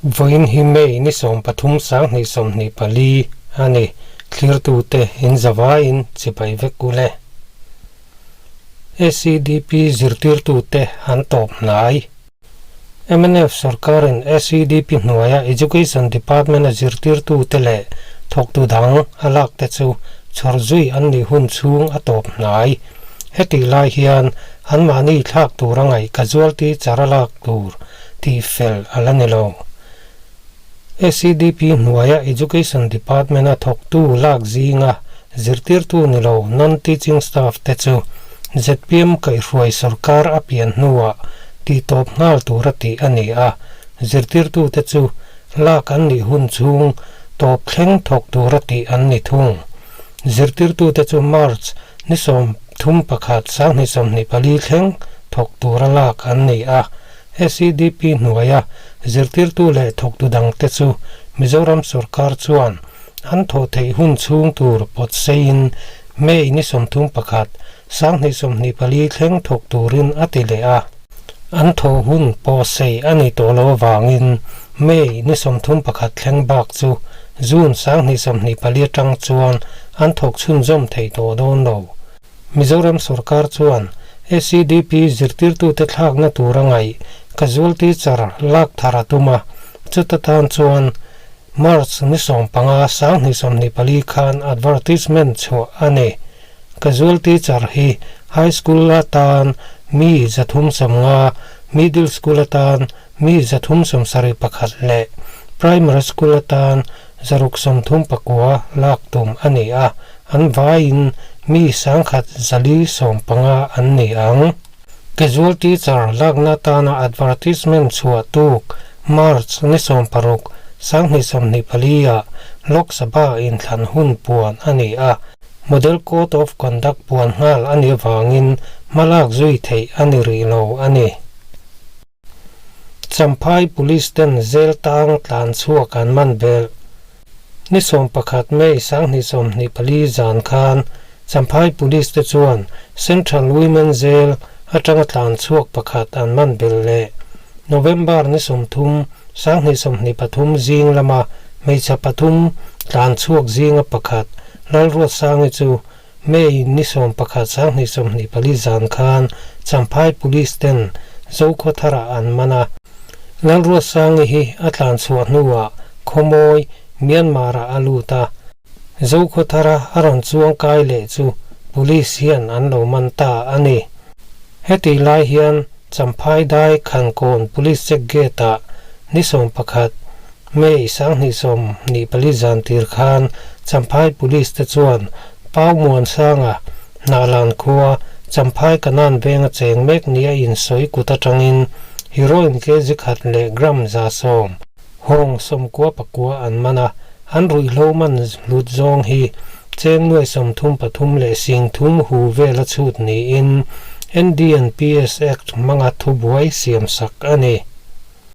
Vawiin hi May ni 13 2024 a ni. Thlirtute in zavaiin chibai vek u le. SEDP zirtirtute an tawp hnai. Mnf sorkarin SEDP hnuaia Education Department-a zirtirtute leh thawktu dang a lakte chu chhawr zui an nih hun chhung a tawp hnai. Hetih lai hian anmahni thlak tur a ngaih casualty chara lak tur tih fel a la ni lo. SEDP hnuaia Education Department-a thawktu lak zinga zirtirtu ni lo non-teaching staff te chu zpm kaihhruai sorkar a pian hnuah tihtawp nghal tura tih a ni a, zirtirtute chu lak an nih hun chhung tawp thleng thawk tura tih an ni thung. Zirtirtute chu March ni 31 2024 thleng thawk tura lak an ni a, SEDP hnuaia zirtirtu leh thawktu dangte chu Mizoram sorkar chuan an thawh theih hun chhung tur pawt seiin May ni 31, 2024 thleng thawk turin a ti leh a. An thawh hun pawh sei a ni tawh lo avangin May ni 31 thleng bak chu June 2024 atang chuan an thawk chhunzawm thei tawh dawn lo. Mizoram sorkar chuan SEDP zirtirtute thlakna tur a ngaih casualty char lak thar a tum a, chuta tan chuan March ni 15 2024 khan advertisement chhuah a ni. Casualty char hi High School atan mi 350, Middle School atan mi 371 leh Primary School atan 639 lak tum a ni a, an vaiin mi 1145 an ni ang. Casual teacher lakna atana advertisement chhuah tuk March ni 16, 2024 ah Lok Sabha inthlan hun puan a ni a, Model Code of Conduct puan nghal a nih avangin hmalak zui theih a ni rih lo a ni. Champhai Police ten zel tang tlan chhuak an man belh. Ni 11 May 2024 zan khan Champhai Police te chuan Central Women Jail atanga tlan chhuak pakhat an man belh leh. November ni 30, 2023 zing lama hmeichhe pathum tlan chhuak zinga pakhat Lalruatsangi chu May ni 11, 2024 zan khan Champhai Police ten Zokhawtharah an man a. Lalruatsangi hi a tlan chhuah hnuah Khawmawi, Myanmar-ah a lut a. Zokhawthara a rawn chuang kai leh chu Police hian an lo man ta a ni. Hetih lai hian Champhai Dai Khankawn Police Check Gate-ah ni 11, May 2024 zan tir khan Champhai Police te chuan Pau Muansanga, Hnahlan khua, Champhai Kanan venga cheng mek nia insawi kut atangin heroin kg khat leh gram 110, hawng 99 an man a, an ruihhlo man hlut zawng hi cheng nuai 33 leh 30,000 hu vela chhut niin NDNPS Act hmanga thubuai siamsak a ni.